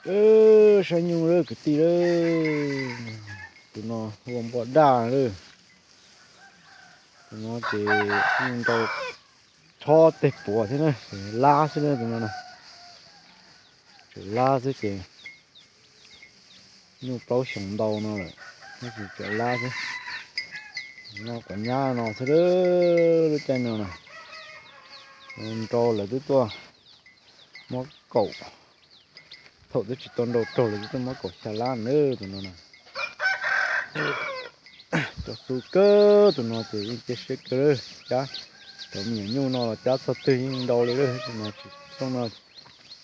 Saib nyuj lawm kwv tij lawm. Tus no hu ua npoj daj lawm. Tus no ces nyuj nrau chob teg puav thiab na, lab xwb na tus no na. Tseem lab xwb ces nyuj plaub xyoos ntau no lawm, tab sis tseem lab xwb. No quav nyab no xwb, lub caij no na, nrau lawv twb tuaj muab kaum, thaum twb tsis tau nrau raug lawv twb tuaj muab kaum xya lab na tus no na. Cov xu kawg tus no ces yeej cia siab kawg lawm, cab cov me nyuam nyuj no los cab txog twg yeej nrau li lawm, tus no tsis zoo no,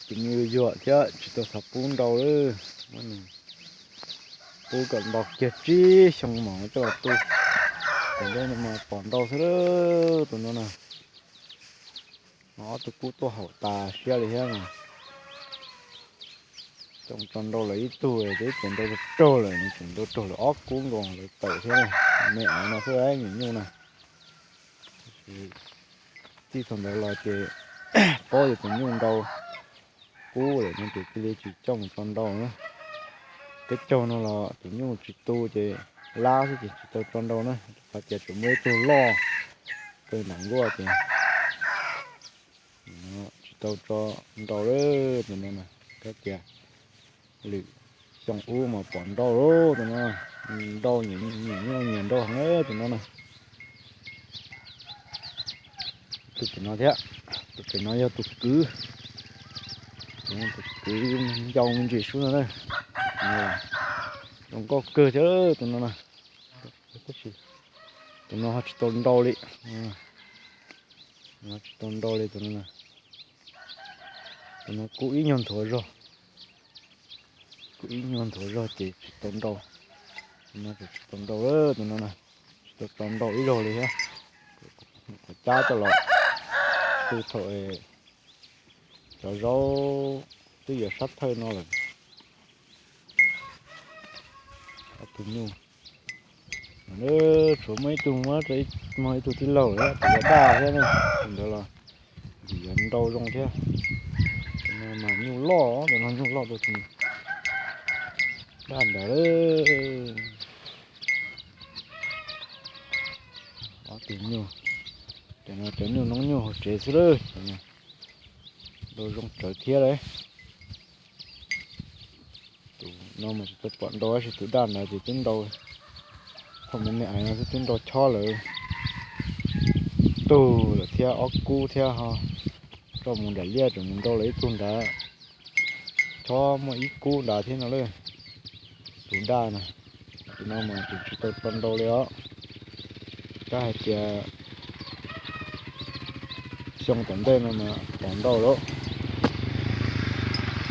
ces nws yuam thiab tsis tau xav pub nrau lawm. Pub kom nto kiag tsib xyoo mas coj los tu, tom ntej no mas pom nrau xwb lawm tus no na. Ob tug kub tuaj haum tas siab li thiab mas. Coj mus tso nrau lawm ib tug, twb tseem nrau raug lawm, nws tseem nrau raug lawm ob kub nkaus lawv tawm thiab. Me av no xwb me nyuam nyuj na. Txij thaum ntawd los ces paub tias tus nyuj nrau kub lawm no ces cia li tsis coj mus tso nrau na. Peb caug no los tus nyuj tsis tu ces lab xwb ces tsis tau tso nrau na. Rau qhov tias tseem muaj ib tug loj kawg nram nkuaj ces tsis tau tso nrau lawm tus no na. Kab tias lwm xyoo ub mas pom nrau lawm tus no, nrau nyiam nyiam nyiam nrau heev tus no na. Tus pem no thiab, tus pem no yog tus kwv, tus kwv ncau me ntsis sub no na. Zoo nkauj kawg thiab tus no na. Tab sis tus no ho tsis tau nrau li, tsis tau nrau li tus no. Tus no kub ib nyuag nthuav zog, kub ib nyuag nthuav zog ces tsis tau nrau. Tus no tsis tau nrau, tus no na, tsis tau tso nrau ib zaug li thiab. Qhov cab coj los tu thaum cov zaub twb yuav sab thawj no lawm. Ob tug nyuj, tshuav muaj ib tug muab, muaj ib tug tij laug thiab tus daj thiab na, tus ntawd los ntxim yuav nrau zoo thiab. Tus no mas nyuj loj, tus no nyuj loj dua tus daj ntawd. Ob tug nyuj, cov no cov nyuj noob nyuj hauv tsev xwb lawm. Nrau zoo tsawv thiab lawm. Tus no mas tsis tau pom nrau tab sis tus daj ntawd ces twb nrau. Thaum me me ais no twb nrau chob lawm, tug lawm thiab ob kub thiab ho tso mus nram liaj tseem mus nrau lawm ib tug nrad. Chob muaj ib kub nrad thiab no lawm. Tus daj na, tus no mas tsis tau tso nrau li os. Tab hais tias xyoo tom ntej no mas pom nrau lawm.